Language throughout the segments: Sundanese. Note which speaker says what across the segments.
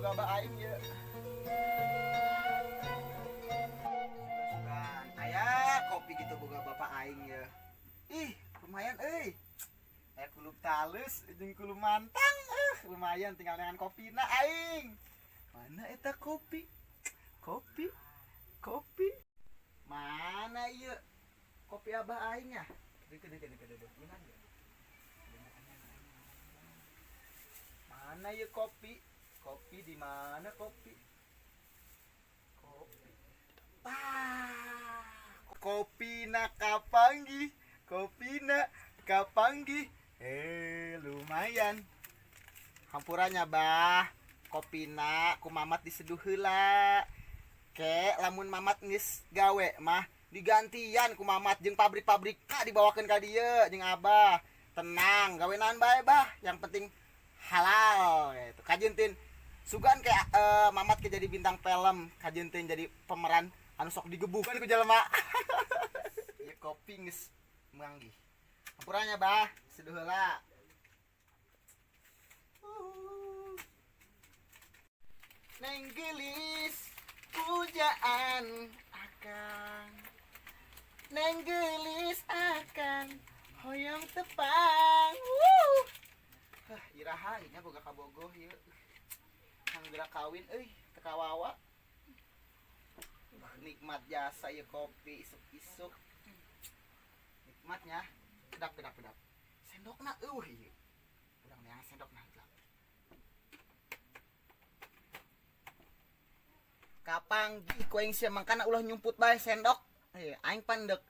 Speaker 1: Boga abah aing ieu. Sugan aya kopi gitu boga bapak aing ya. Ih, lumayan euy. Aya kulup talus jeung kulup mantang. Lumayan tinggal neangan kopina aing. Mana eta kopi? Kopi. Kopi. Mana ieu? Kopi abah aing ya. Deuh deuh deuh deuh deuh. Mana ieu kopi? Kopi di mana kopi? Kopi. Tah. Kopina kapanggih, kopina kapanggih. Lumayan. Hampuranya bah. Kopina ku Mamat diseduh heula. Ke lamun Mamat geus gawe mah digantian ku Mamat jeung pabrik-pabrik ka dibawakeun ka dieu jeung Abah. Tenang, gawe naon bae bah, yang penting halal gitu. Kajeun sugan kayak Mamat ke jadi bintang film, kajeun jadi pemeran anu sok digebukan ku jelema. Ieu kopi geus manggih. Hampuranya bah, seduh heula. Neng geulis pujaan akang. Neng geulis akang hoyong tepang. Wuh. Hah, iraha nya boga kabogoh ieu. Hanggeura kawin euy, teu kawawa. Nikmat jasa ieu kopi isuk-isuk. Nikmatnya. Kedap kedap kedap. Sendokna eueuh ieu. Urang neangan sendokna heula. Kapanggih ku aing sia mangkana ulah nyumput bae sendok. Aing pan deuk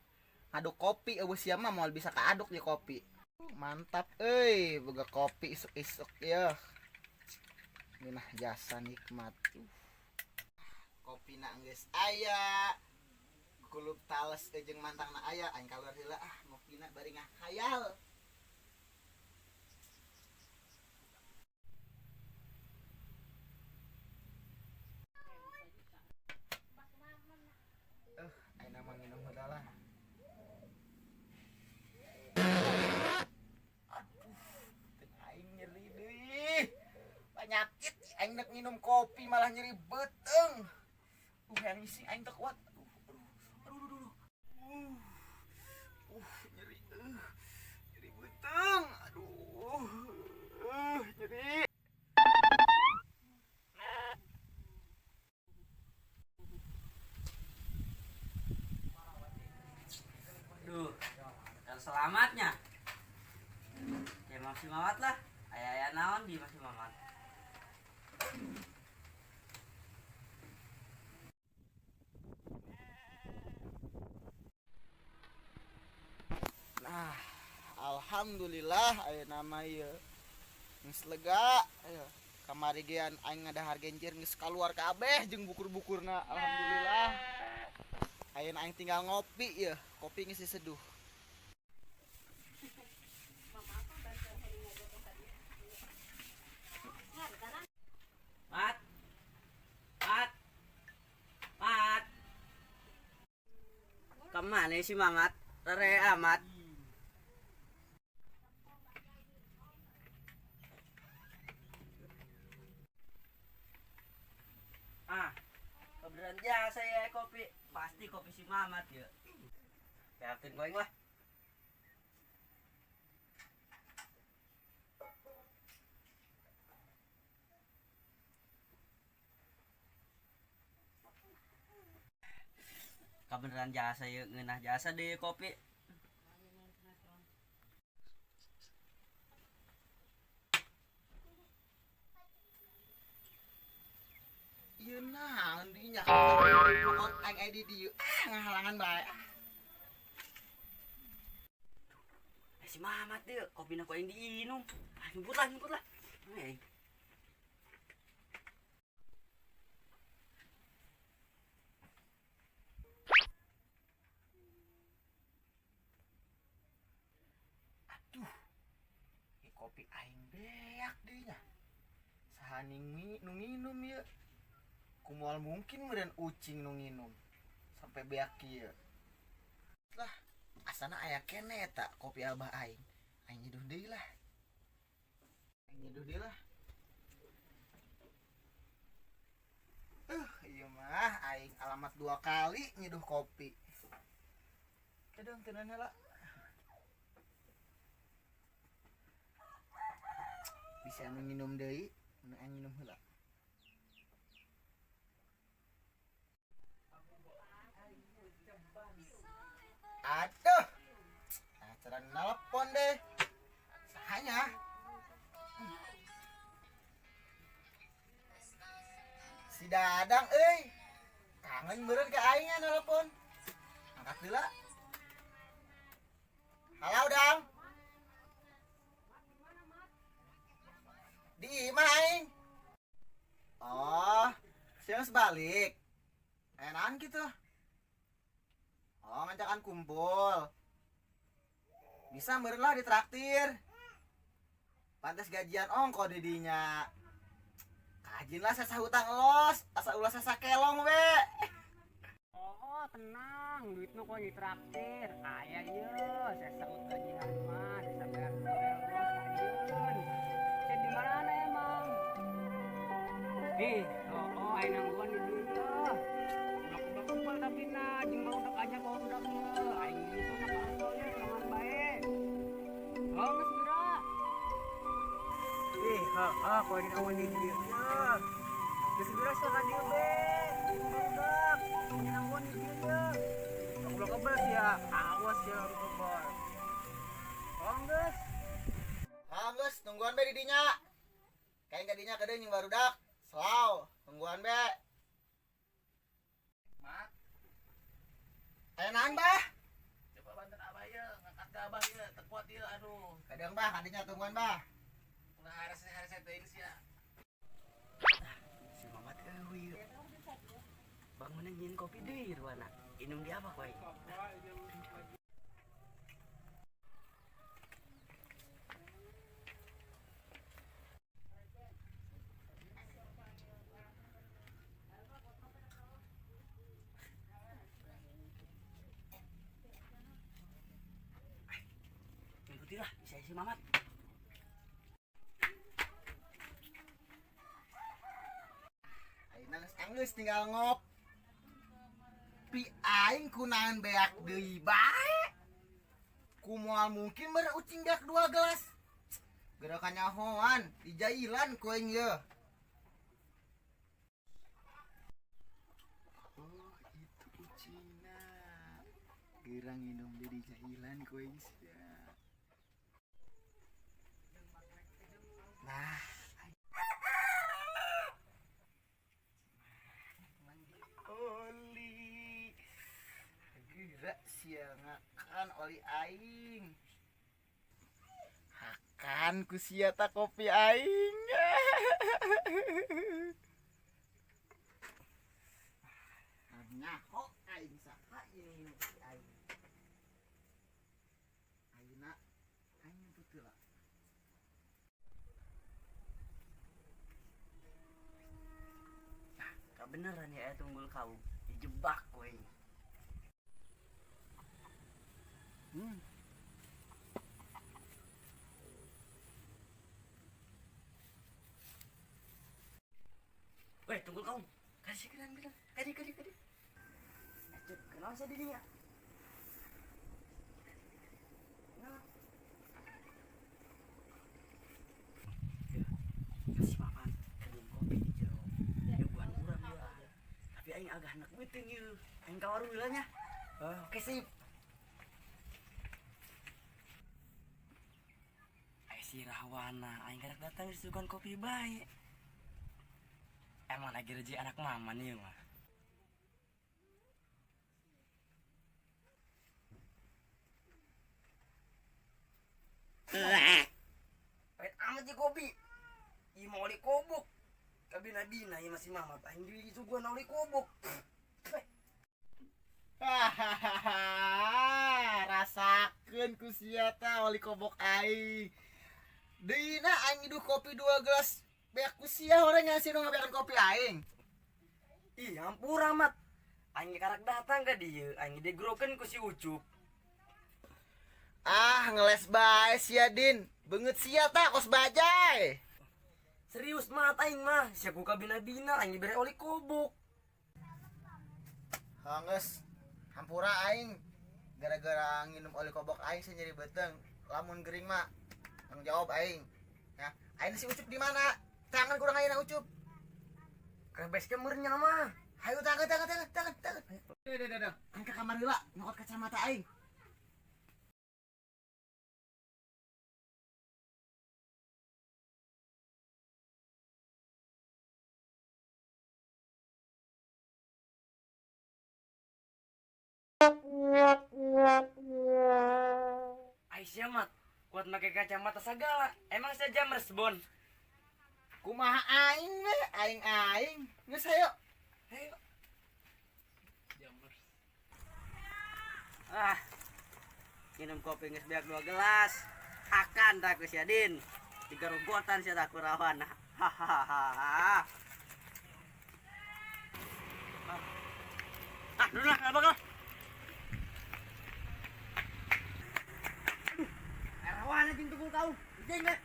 Speaker 1: ngaduk kopi eueuh sia mah moal bisa kaaduk ieu kopi. Mantap euy, boga kopi isuk-isuk ieu. Ngeunah jasa nikmat. Kopina geus aya. Kulup tales jeung mantangna aya, aing kaluar heula ah ngopina bari ngahayal. Ayeuna mah nginum heula lah. Aduh, aing nyeri deui. Penyakit aing nek minum kopi malah nyeri beuteung. Hayang ngising aing teu kuat. Aduh, aduh, aduh, aduh. Nyeri. Nyeri beuteung. Aduh. Nyeri.
Speaker 2: Duh, kalau selamatnya. Ya masih Mamat lah. Aya-aya naon di masih Mamat.
Speaker 1: Nah, alhamdulillah aya nama ieu. Geus lega aya. Kamari gean aing ngadahar genjer geus kaluar kabeh jeung bukur-bukurna. Alhamdulillah. Ayeuna aing tinggal ngopi ieu, kopi geus diseduh.
Speaker 2: Mat. Mat. Mat. Kemana si Mamat? Rere amat. Ah, kebenaran jasa ya kopi. Pasti kopi si Mamat ya. Yakin koing lah. Kebenaran jasa ya, ngeunah jasa deh kopi.
Speaker 1: Ieu naon deui nya? Aing aya di dieu. Ah, ngahalangan bae.
Speaker 2: Si Mamat dia, kopina ku aing diinum. Ah, nyumput lah, nyumput lah. Aing.
Speaker 1: Aduh. Ieu kopi aing beak deui nya. Saha nu nginum ieu? Kumoal mungkin meureun ucing nu nginum sampai beak kieu. Lah, asana aya keneh eta kopi abah aing. Aing nyeduh deui lah. Aing nyeduh deui lah. Salamat dua kali nyeduh kopi. Kedong tenan heula. Bisa anu nginum deui, nu aing nginum heula. Aduh. Acara nelpon deh. Sahanya. Si Dadang euy. Kangen meureun ka aing nya nelpon. Angkat heula. Halo, Dang. Di imah aing. Oh, sia geus balik. Enakan gitu. Oh, ngajakan kumpul. Bisa meureun lah ditraktir. Pantes gajian ongko didinya. Kajin lah sesa hutang los, asa ulah sesa kelong we.
Speaker 2: Oh, tenang, duit nu kok ditraktir. Aya ieu, sesa gajian mah, sesa bayar bos ayeun. Sia di mana emang? Ih, oh, aya nangguan di dieu. Ulah tapi na, jeung barudak aja barudak ieu. Aing nyusul ka parasol jangan bae. Oh, geus geura. Ih, heeh, kowe dinawan di dieu mah. Geus geura sia ka dieu be. Jeung barudak, nangguan di dieu ye. Ulah kebal sia, awas sia ulah kebal. Oh, geus.
Speaker 1: Ah, geus, nungguan be di dinya. Kayak ka dinya kedeung jeung barudak. Selau, nungguan be.
Speaker 3: Mat,
Speaker 1: Aya naon, Bah?
Speaker 3: Coba bantu abah ya, ngangkat ke abah ya, teu kuat ieu aduh.
Speaker 1: Kedeung, Bah, ka dinya tungguan, Bah.
Speaker 3: Ulah harese-harese teuing sia.
Speaker 2: Si Mamat euy. Bangunan nyieun kopi deui ruana. Inum di apa kowe? Ikuti lah, bisa si Mamat.
Speaker 1: Ayeuna geus anggeus tinggal ngopi aing kunaon beak deui bae. Ku moal mungkin ber ucing beak dua gelas. Gerakan nyahoan, dijailan ku aing ye. Oh, itu ucingna. Gerang minum deui dijailan ku aing sia. Nah, oli. Gerak sia ngakan oli aing. Hakan ku sia ta kopi aing. Nyaho aing saha ieu minum kopi aing. Ayeuna aing nyebut heula.
Speaker 2: Nah, kebenaran ya tunggul kau dijebak kowe. Weh, tunggul kau. Kasih kenan kenan. Kadi kadi kadi. Cuk, kenal saya dirinya. Nah. Ya, kasih makan minum kopi di jero. Nyuguhan urang ya. Tapi aing agak hendak beuteung ieu. Aing ka warung heula nya.
Speaker 1: Oh, oke sip.
Speaker 2: Ai si Rahwana, aing karek datang disuguhan kopi bae. Emang lagi rezeki anak mama nih mah. Pahit amat sih kopi. Ih mau oli kobok. Kabina-bina ieu masih mama. Aing disuguhan oli kobok.
Speaker 1: Hahaha, rasakeun ku sia ta oli kobok aing. Deuna aing nyeduh kopi dua gelas. Beak ku sia horeng ngasih nu ngabeakan kopi aing.
Speaker 2: Ih, ampura mat. Aing karak datang ka dieu, aing digrokeun ku si Ucup.
Speaker 1: Ah, ngeles bae sia Din. Beungeut sia ta kos bajai.
Speaker 2: Serius mat aing mah, sia ku kabina-bina aing dibere oli kobok.
Speaker 1: Geus, hampura aing. Gara-gara nginum oli kobok aing saya nyeri beuteung. Lamun gering mah tanggung jawab aing. Ya, aing si Ucup di mana? Tangan kurang aing Ucup.
Speaker 2: Ke base camp meureun nya mah.
Speaker 1: Hayu tangan tangan tangan tangan tangan. Duh, duh, duh, duh. Aing ke kamar heula, nyokot kacamata aing.
Speaker 2: Aisyah mat kuat make kacamata segala. Emang saya jam respon.
Speaker 1: Kumaha aing we, aing aing. Geus hayu.
Speaker 2: Ayo. Ah. Minum kopi geus beak 2 gelas. Akan tak ku sia Din. Digarugotan sia tak ku rawan. Hahaha. Ah, dulu lah, kenapa kau? Rawan anjing tukul kau. Anjing deh.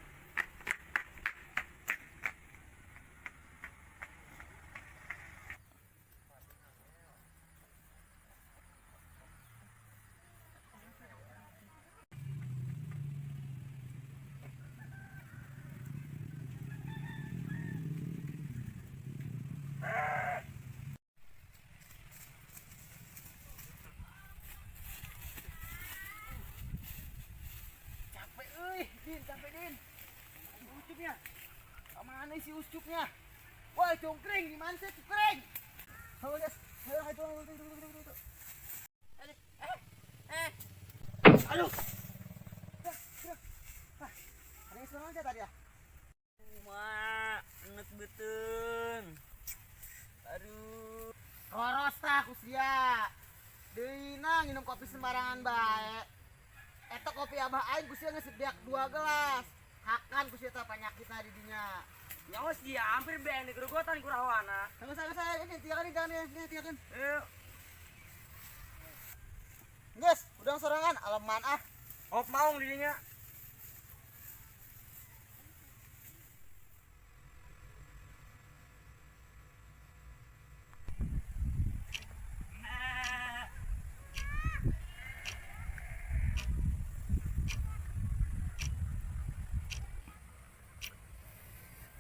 Speaker 1: Capek euy, Din, capek Din. Ucupnya. Kemana si Ucupnya? Wah, cungkring, di mana sih cungkring? Halo, guys. Ayo, ayo, ayo, ayo, ayo, ayo.
Speaker 2: Aduh.
Speaker 1: Ada yang senang aja tadi ya?
Speaker 2: Mak, enek beuteung. Aduh.
Speaker 1: Koros tah kusia. Deui na nginum kopi sembarangan bae. Eta kopi abah aing kusia geus beak 2 gelas. Hakan kusia tah panyakitna di dinya.
Speaker 2: Ya wes dia hampir beak digerogotan ku rawana.
Speaker 1: Sama sama saya ini tiakan jangan ya, ini tiakan.
Speaker 2: Ayo.
Speaker 1: Geus, udang sorangan aleman ah.
Speaker 2: Op maung di dinya.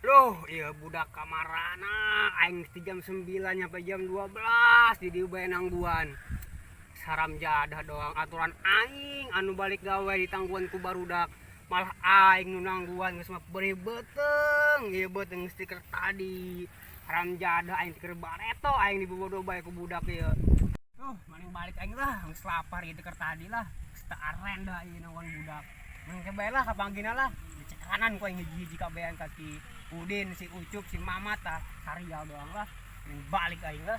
Speaker 2: Loh, iya budak kamarana aing ti jam 9 nyampe jam 12 di dieu bae nangguan. Saram jadah doang aturan aing anu balik gawe ditangguan ku barudak. Malah aing nu nangguan geus mah beureum beuteung, ieu beuteung geus tiker tadi. Haram jadah aing tiker bareto aing dibobodo bae ku budak ieu. Tuh, maning balik aing lah, geus lapar ieu tiker tadi lah. Geus teu aren dah ieu nangguan budak. Mangke bae lah kapanggina lah. Dicekanan ku aing hiji-hiji kabehan ka si Udin, si Ucup, si Mamat ah, sarial doang lah. Mending balik aing lah.